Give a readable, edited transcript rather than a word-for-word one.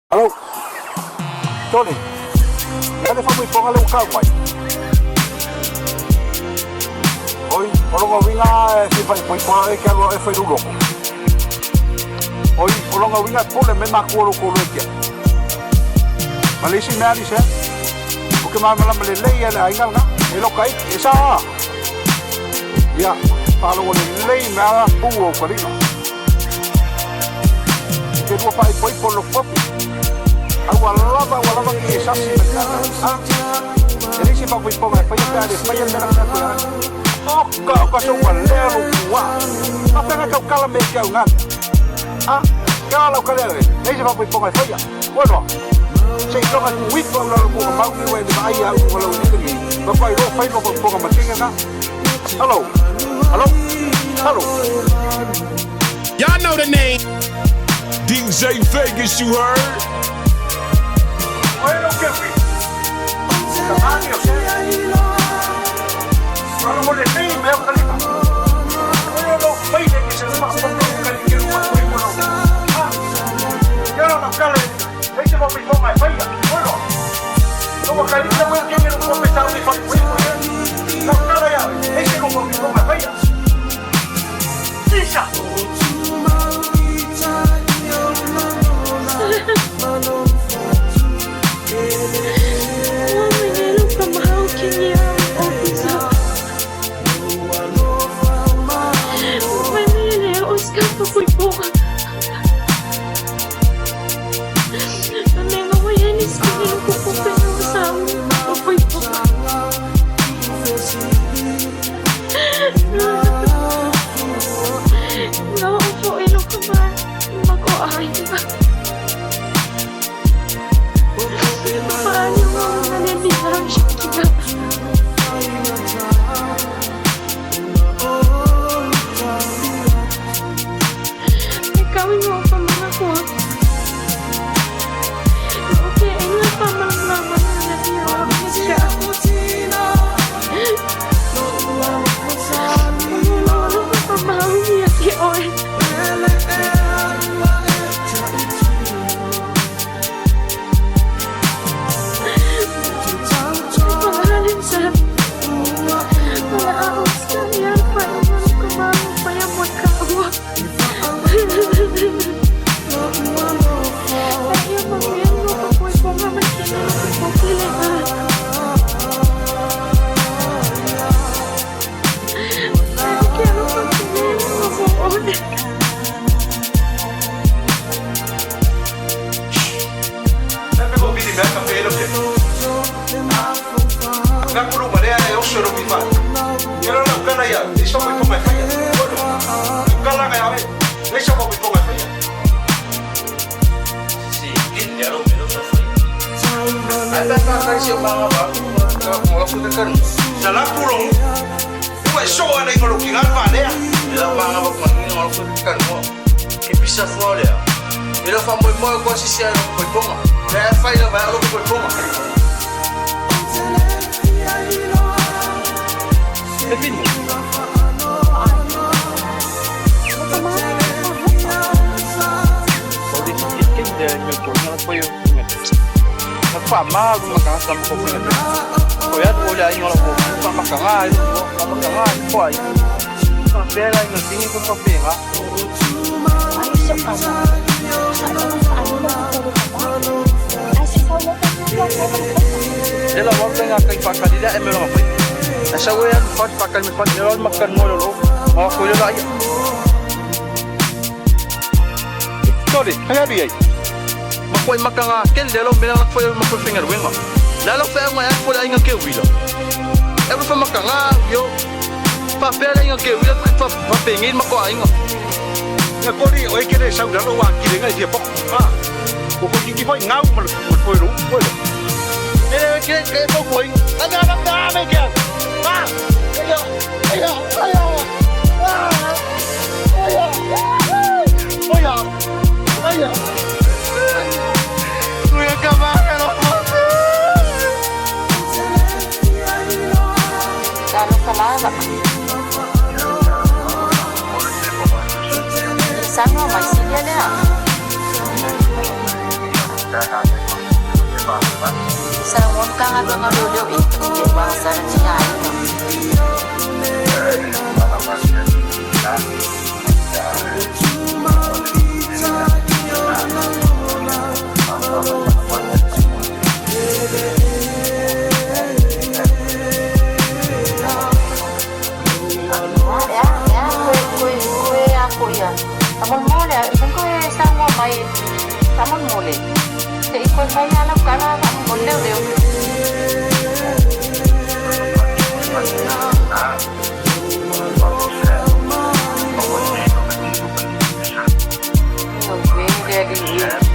Hello. Tony. Ia le whamuiponga le ukau mai. Oi, o longa winga e si whai poi pora e kia rua e whai ruroko. Oi, o longa winga e pole me makua lo kolo e kia. Ma le isi mea ali sea. O ke māmalama le lei e le ainga nga. E loka iki, e sa a. Ia, whalogo le lei me ara pū o kalima. Ke lua whai poi polo popi. Au lava ua lava ki e sasi me kaka. A, e le isi whamuiponga e whai pea le whai mera mea koe ai. Oka o ka so ua lea lo kua. Ma whenga kau kala me ke au ngane. A, ke ala o kale le. Le isi whamuiponga e whaia. Bueno, se i tonga ku wipo au lalo mua mau ni wai ni mai au ua lau ni ni. Ma pai ro whai no whamuiponga ma tinga nga. Hello. Hello. Hello. Y'all know the name. DJ Vegas, you heard? Oe lo ke wi. Ka mani o se. Malo mo le nei me o kalima. Oe lo whai le ki se ma pa ka ni ke ru ma mo no. Ah. Ke ro na kale. Hei se whamuiponga e whaia. Oe lo. No wa kalima mo ke ni ru ko pe tau ni whai poi mo. Ka kala ya. Hei se whamuiponga e whaia. Isa. Samoa Matagaluega o Leoleo Inc. Ua agasala tigaina. E a, e a koe, koe, koe a ko ia. Faamolemole a, e koe saunoa mai faamolemole. Se i koe fai lava lau tala faamolemole leoleo. Ioe le alii e.